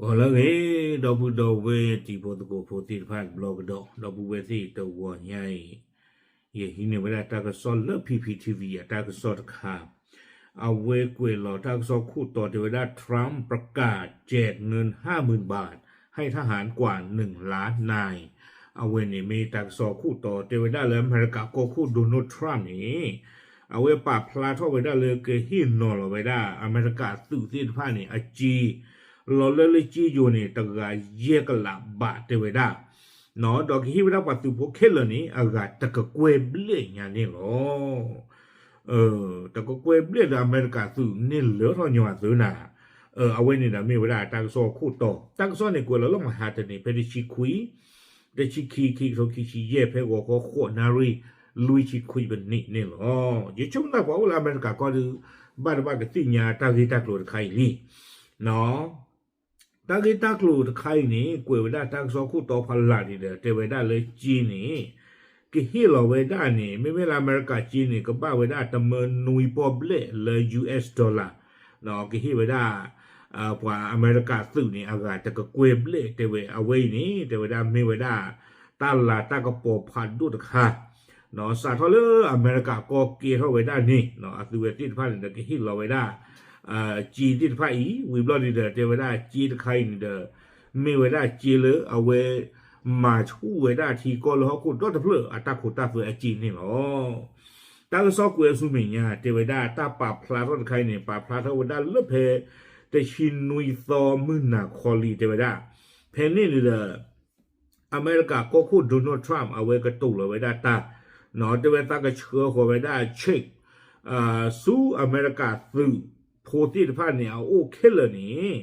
အိၣ်လၢအဂ့ၤ ဒီပုၢ်ဒီဝဲၢ်တံၤဖိသကိးဖိသ့ၣ်တဖၣ်တဘျီကဒီး ဒီပုၢ်ဝဲၢ်သ့ၣ်တဂီၤညါအံၤ ယဟံးန့ၢ်ဝဲဒၣ်တၢ်ကစီၣ်လၢ P P T V အတၢ်ကစီၣ်တခါ အဝဲကွဲးလီၤတၢ်ကစီၣ်ခိၣ်တီတဲဝဲဒၣ် Trump ประกาศแจกเงินห้าหมื่นบาท ให้ทหารกว่าหนึ่งล้านนาย အဝဲန့ၣ်မ့ၢ်တၢ်ကစီၣ်ခိၣ်တီတဲဝဲဒၣ်လၢအမဲရကၤကီၢ်ခိၣ် Donald Trump န့ၣ် အဝဲပာ်ဖျါထီၣ်ဝဲဒၣ်လၢကဟ့ၣ်နီၤလီၤဝဲဒၣ် အမဲရကၤသုးသ့ၣ်တဖၣ်န့ၣ် အစ့ လီၤလၢလၢစ့ယိၤန့ၣ် တဂၤယဲၢ်ကလးဘးတဲဝဲဒၣ် ဒီးကဟ့ၣ်ဝဲဒၣ်ပှၤသုးဖိခဲလၢာ်န့ၣ် အဂၤတကကွဲၢ်ဘျဲၣ်ညါန့ၣ်လီၤ. တကကွဲၢ်ဘျဲၣ်ဒီးအမဲရကၤသုးန့ၣ်လၢထီၣ်ညီအသုးနၤ, အဝဲန့ၣ်ဒီးမ့ၢ်ဝဲဒၣ်တၢ်ကစီၣ်ခိၣ်တီ, တၢ်ကစီၣ်န့ၣ်ကွဲးလီၤလၢမဟါတနံၤ ဖဲတဆံခွံ တဆံခံ ခံကထိခံဆံယဲၢ် ဖဲဂီၤခီဃိးနၣ်ရံၣ် လွံၢ်ဆံခွံပနံးန့ၣ်လီၤ. ယဆိကမိၣ်သးပှၤအိၣ်လၢအမဲရကၤကီၢ်ဒုး ဘၣ်တဘၣ်ကသ့ၣ်ညါတၢ်ဂ့ၢ်တၢ်ကျိၤတခါအံၤလံ. တၢ်ဂ့ၢ်တၢ်ကျိၤတခါအံၤန့ၣ် ကွဲးဝဲဒၣ်တၢ်ကစီၣ်ခိၣ်တီဖးလၢ်န့ၣ်ဒီး တဲဝဲဒၣ်လၢစ့န့ၣ် ကဟ့ၣ်လီၤဝဲဒၣ်န့ၣ် မ့မ့ၢ်လၢအမဲရကၤစ့န့ၣ် ကဘၣ်ဝဲဒၣ်တမၢနွံပီၢ်ဘျဲၣ်လၢ U S dollar ကဟ့ၣ်ဝဲဒၣ် ပှၤအမဲရကၤသုးန့ၣ် အဂၤတကကွဲၢ်ဘျဲၣ်တဲဝဲ အဝဲအံၤန့ၣ် တဲဝဲဒၣ်မ့ၢ်ဝဲဒၣ် တၢ်လၤတၢ်ကပီၤဖးဒိၣ်တခါ စးထီၣ်လၢအမဲရကၤကီၢ်ကဲထီၣ်ဝဲဒၣ်န့ၣ် အသုဝဲသ့ၣ်တဖၣ်န့ၣ်ဒီးကဟ့ၣ်လီၤဝဲဒၣ် စ့သ့ၣ်တဖၣ်အံၤ ဝံၤဘျီန့ၣ်ဒီး တဲဝဲဒၣ်စ့တခါအံၤန့ၣ်ဒီး မ့ၢ်ဝဲဒၣ်စ့လၢအဝဲ မၤဆူၣ်ဝဲဒၣ်ထံကီၢ်လၢဟီၣ်ခိၣ်ဒီတဖျၢၣ်အတၢ်ခိးတၢ်သွဲအစ့န့ၣ်လီၤ. တၢ်ကစီၣ်ကွဲးဆူမဲာ်ညါ တဲဝဲဒၣ်တၢ်ပာ်ဖျါထီၣ်တခါအံၤန့ၣ် ပာ်ဖျါထီၣ်ဝဲဒၣ်လၢဖဲ တဆံနွံသီမုၢ်နၤခီလံတဲဝဲဒၣ် ဖဲန့ၣ်န့ၣ်ဒီး အမဲရကၤကီၢ်ခိၣ် Donald Trump အဝဲကတိၤလီၤဝဲဒၣ်တၢ် တဲဝဲသးကဆှၢဃီၤဝဲဒၣ် check ဆူအမဲရကၤသုးဖိသ့ၣ်တဖၣ်န့ၣ် အအိၣ်ခဲလၢာ်န့ၣ်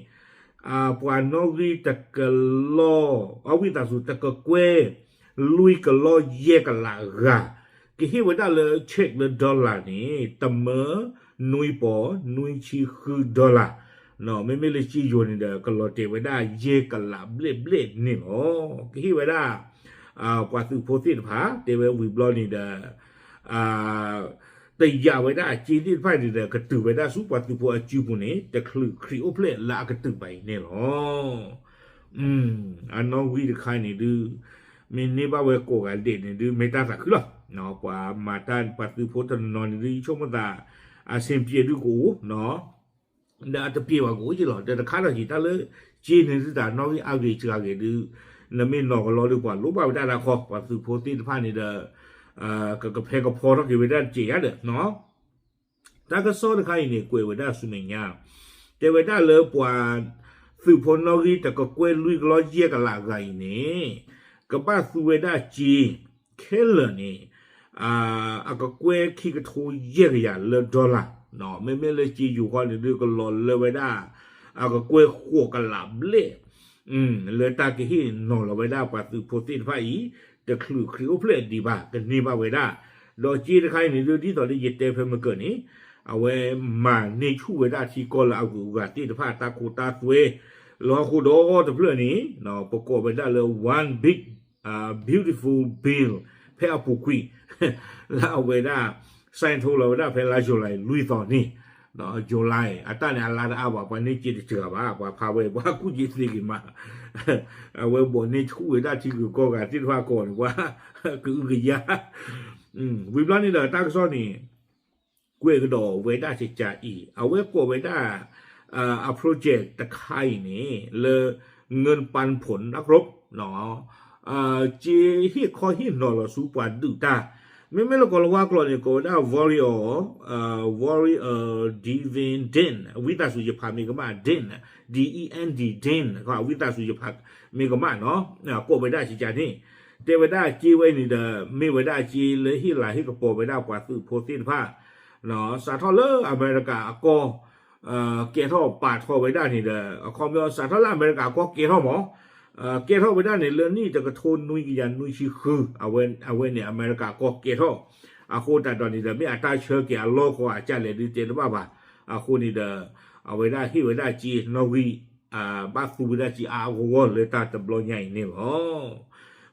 ပှၤနီၣ်ဂံၢ်တကလီၢ် အဝံသးစူၤ တကကွဲၢ် လွံၢ်ကလီၢ်ယဲၢ်ကလးဂၤ ကဟ့ၣ်ဝဲဒၣ်လၢ check လၢ dollar န့ၣ် တမၢနွံပီၢ်နွံဆံဃု dollar မ့မ့ၢ်လၢစ့ယိၤန့ၣ်ဒီး ကလီၤတဲာ်ဝဲဒၣ်ယဲၢ်ကလးဘျဲၣ်ဘျဲၣ်န့ၣ်လီၤ. ကဟ့ၣ်ဝဲဒၣ် ပှၤသုးဖိသ့ၣ်တဖၣ် တဲဝဲဝံၤဘျီန့ၣ်ဒီး တယာ်ဝဲဒၣ်အစ့သ့ၣ်တဖၣ်န့ၣ်ဒီး ကတုၤဝဲဒၣ်ဆူပှၤသုးဖိအစုပူၤန့ၣ် တချုးခရံာ်အိၣ်ဖျဲၣ်လၢအကတုၤဘၣ်အံၤန့ၣ်လီၤ. အနီၣ်ဂံၢ်တခါန့ၣ်ဒုး မ့ၢ်န့ၢ်ဘၣ်ဝဲကိးဂၤဒဲးန့ၣ်ဒုး မ့ၢ်တၢ်သးခုလီၤ. ပှၤမၤတၢ်ပှၤသုးဖိတနီၤန့ၣ်ဒုး ယဆိကမိၣ်သး အဆင်ပြေဒုးကအိၣ် ဒီးအတပြေဘၣ်ကအိၣ်က့လီၤ. ဒီးတခါဒီးက့ၤတၢ်လၢ စ့န့ၣ်ဒုးတၢ်နီၣ်ဂံၢ်အါဂ့ၤစှၤဂ့ၤဒုး နမ့ၢ်နီၢ်ကလီဒုးပှၤလိၣ်ဘၣ်ဝဲဒၣ်တၢ်ခီ ပှၤသုးဖိသ့ၣ်တဖၣ်န့ၣ်ဒီး ကကဖဲကဖီထီၣ်က့ၤဝဲဒၣ်တစဲးယါဒီး တၢ်ကစီၣ်တခါအံၤန့ၣ် ကွဲးဝဲဒၣ်ဆူမဲာ်ညါ တဲဝဲဒၣ်လၢပှၤ သုးဖိနီၣ်ဂံၢ်တကကွဲၢ်လွံၢ်ကလီၢ်ယဲၢ်ကလးဂၤအံၤန့ၣ် ကဘၣ်သူဝဲဒၣ်စ့ ခဲလၢာ်န့ၣ် အကကွဲၢ်ခံကထိယဲၢ်ကယၤလၢ dollar မ့မ့ၢ်လၢစ့ယိၤဃီန့ၣ်ဒုးကလီၤလၢဝဲဒၣ် အကကွဲၢ်ဃိးကလးဘျဲၣ် လၢတၢ်ကဟ့ၣ်နီၤလီၤဝဲဒၣ်ပှၤသုးဖိသ့ၣ်တဖၣ်အံၤ တချုးခရံာ်အိၣ်ဖျဲၣ်ဒံးဘၣ် ကန့ၢ်ဘၣ်ဝဲဒၣ် ဒီးစ့တခါအံၤန့ၣ်ဒုး ဒ်သိးလၢယတဲဖဲမုၢ်ကၢၢ်န့ၣ် အဝဲမၤန့ၢ်ဆူၣ်ဝဲဒၣ်ထံကီၢ်လၢအဂုၤအဂၤသ့ၣ်တဖၣ်တၢ်ခိတၢ်သွဲ လၢဟီၣ်ခိၣ်ဒီတဖျၢၣ်န့ၣ် ပကိးဝဲဒၣ်လၢ one big beautiful bill ဖဲအပူၤကွံာ် လၢအဝဲဒၣ် sign ထိုးလီၤဝဲဒၣ်ဖဲလါ July လွံၢ်သီန့ၣ် July အတၢ်န့ၣ်အလါတအါဘၣ် ပှၤန့ၢ်စ့တစှၤဘၣ် ပှၤဖးဝဲ ပှၤကူၣ်စ့သ့က့ၤမး အဝဲဘိးန့ၢ်ဆူၣ်ဝဲဒၣ်ထံဂုၤကီၢ်ဂၤသ့ၣ်တဖၣ်ကီးန့ၣ် ပှၤကအုကယါ ဝံၤဘျီန့ၣ်ဒီးတၢ်ကစီၣ်န့ၣ် ကွဲးကဒီးဝဲဒၣ်စကၤအံၤ အဝဲကိးဝဲဒၣ် အ project တခါအံၤန့ၣ် လၢ เงินปันผลนักรบ စ့ဟ့ၣ်ခီဟ့ၣ်နီၤလီၤဆူပှၤဒုးတၢ် မ့မ့ၢ်လၢကီၢ်လၤဝါကျိာ်န့ၣ် ကိးဝဲဒၣ် warrior warrior dividend ဝံသးစူၤယဖးမ့ၢ်ကမၣ် den D E N D den ဝံသးစူၤယဖးမ့ၢ်ကမၣ်နီၤ ကိးဝဲဒၣ်စကၤန့ၣ် တဲဝဲဒၣ်စ့ဝဲန့ၣ်ဒီး မ့ၢ်ဝဲဒၣ်စ့လၢဟ့ၣ်လၤဟ့ၣ်ကပီၤဝဲဒၣ်ပှၤသုးဖိသ့ၣ်တဖၣ် စးထီၣ်လၢအမဲရကၤအကီၢ် ကဲထီၣ်ပာ်ထီၣ်ဝဲဒၣ်န့ၣ်ဒီး အခီပညီစးထီၣ်လၢအမဲရကၤအကီၢ်ကဲထီၣ်မး ကဲထီၣ်ဝဲဒၣ်န့ၣ် လၢနံၣ်တကထိနွံကယၤနွံဆံဃု အဝဲန့ၣ်အမဲရကၤအကီၢ်ကဲထီၣ် အဃိသတးဒီးန့ၣ်ဒီးမ့ၢ်အတၢ်ဆၢက့ၤအလီၢ်ကီအကၢ်လဲၣ်ဒုးတဲတဘၣ်ဘၣ် အဃိန့ၣ်ဒီး အဝဲဒၣ်ဟ့ၣ်ဝဲဒၣ်စ့နီၣ်ဂံၢ် ဘၣ်သူဝဲဒၣ်စ့အါအါဂီၢ်ဂီၢ်လၢတၢ်တဘျီညါအံၤန့ၣ်လီၤ.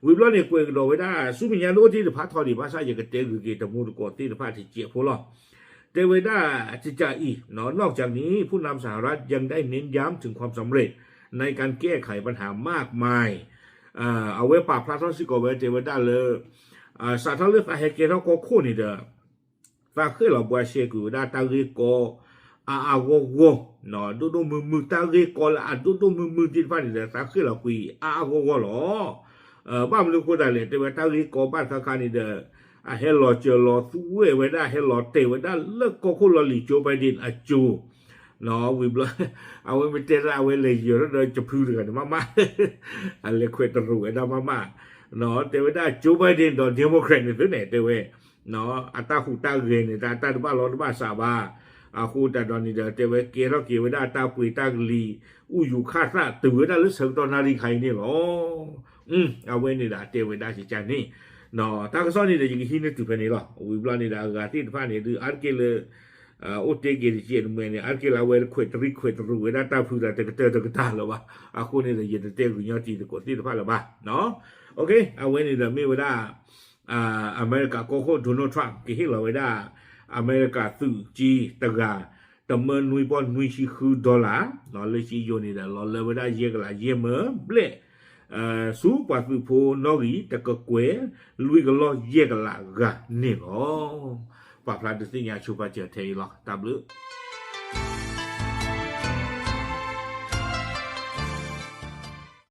ဝံၤဘျီန့ၣ် ကွဲးကဒီးဝဲဒၣ် ဆူမဲာ်ညါဒိၣ်ထံတဖးထီန့ၣ် ဘၣ်ဆၣ်ယကတဲဂုာ်က့ၤတမူတကိးသ့ၣ်တဖၣ်တစဲးဖိလီၤ. တဲဝဲဒၣ်စကၤအံၤ นอกจากนี้ผู้นำสหรัฐยังได้เน้นย้ำถึงความสำเร็จ ในการแก้ไขปัญหามากมาย အဝဲပာ်ဖျါထီၣ်စ့ၢ်ကီးဝဲတဲဝဲဒၣ်လၢ စးထီၣ်လၢသးဟဲကဲထီၣ်ကီၢ်ခိၣ်န့ၣ်ဒီး သးဃ့ၢ်လီၤဘှါရှဲကွံာ်ဝဲဒၣ်တၢ်ဂ့ၢ်ကီအါအါဂီၢ်ဂီၢ် ဒိၣ်ဒိၣ်မုၢ်မုၢ် တၢ်ဂ့ၢ်ကီလၢအဒိၣ်ဒိၣ်မုၢ်မုၢ်သ့ၣ်တဖၣ်န့ၣ်ဒီး သးဃ့ၢ်လီၤကွံာ်အါအါဂီၢ်ဂီၢ်လီၤ. ဘၣ်မနုၤအဃိသတးလဲၣ် တဲဝဲတၢ်ဂ့ၢ်ကီဘၣ်တခါခါန့ၣ်ဒီး အဟဲလီၤစၢၤလီၤသွဲၣ်ဝဲဒၣ် ဟဲလီၤတဲာ်ဝဲဒၣ်လၢကီၢ်ခိၣ်လီၢ်လံၤ Joe Biden အစိၤ ဝံၤဘျီ အဝဲမ့ၢ်တဲဒၣ်အဝဲလဲၤယၢၤထီၣ်ဒီးတဖုတဂၤန့ၣ်မးမး အလဲၤခွဲးတရူးဝဲဒၣ်မးမး တဲဝဲဒၣ် Joe Biden ဒီး Democrat န့ၣ်သ့ၣ်န့ၣ် တဲဝဲ အတၢ်ဟူးတၢ်ဂဲၤန့ၣ် တၢ်တဘၣ်လီၤတဘၣ်စးဘၣ် အဃိသတးဒီးန့ၣ်ဒီး တဲဝဲကဲထီၣ်က့ၤဝဲဒၣ်တၢ်ပှ့ၤတၢ်ကလံၤ အူယူၤခၣ်သၣ်တုၤဝဲဒၣ်လၢဆၢကတီၢ်နၣ်ရံၣ်ခါအံၤန့ၣ်လီၤ. အဝဲန့ၣ်ဒီးတဲဝဲဒၣ်ကကန့ၣ် တၢ်ကစီၣ်န့ၣ်ဒီး ယကဟံးန့ၢ်တုၤဖဲန့ၣ်လီၤ. ဝံၤဘျီန့ၣ်ဒီး အဂၤသ့ၣ်တဖၣ်န့ၣ် ဒုးအါတက့ၢ်လၢ အိၣ်တ့ၢ်က့ၤတကဲးတမှဲန့ၣ် အါတက့ၢ်လၢအဝဲခွဲးတရံးခွဲးတရူးဝဲဒၣ်တၢ်ဖုးတၢ် တကတၢၢ်တကတၢၢ်လၢၤဘၣ်. အဃိန့ၣ်ဒီး ယတတဲဂုာ်ညီတံၤသကိးသ့ၣ်တဖၣ်လၢၤဘၣ်. အဝဲန့ၣ်ဒီးမ့ၢ်ဝဲဒၣ် အမဲရကၤကီၢ်ခိၣ် Donald Trump ကဟ့ၣ်လီၤဝဲဒၣ် အမဲရကၤသုးက့တဂၤ တမၢနွံပီၢ်နွံဆံဃု dollar လၢစ့ယိၤန့ၣ်ဒီး လီၤလၢဝဲဒၣ်ယဲၢ်ကလးယဲၢ်မၢဘျဲၣ် ဆူပှၤသုးဖိနီၣ်ဂံၢ် တကကွဲၢ်လွံၢ်ကလီၢ်ယဲၢ်ကလးဂၤန့ၣ်လီၤ. ပာ်ဖျါဒုးသ့ၣ်ညါဆိပာ်စၢၤထဲအံၤလီၤ. တၢ်ဘျုး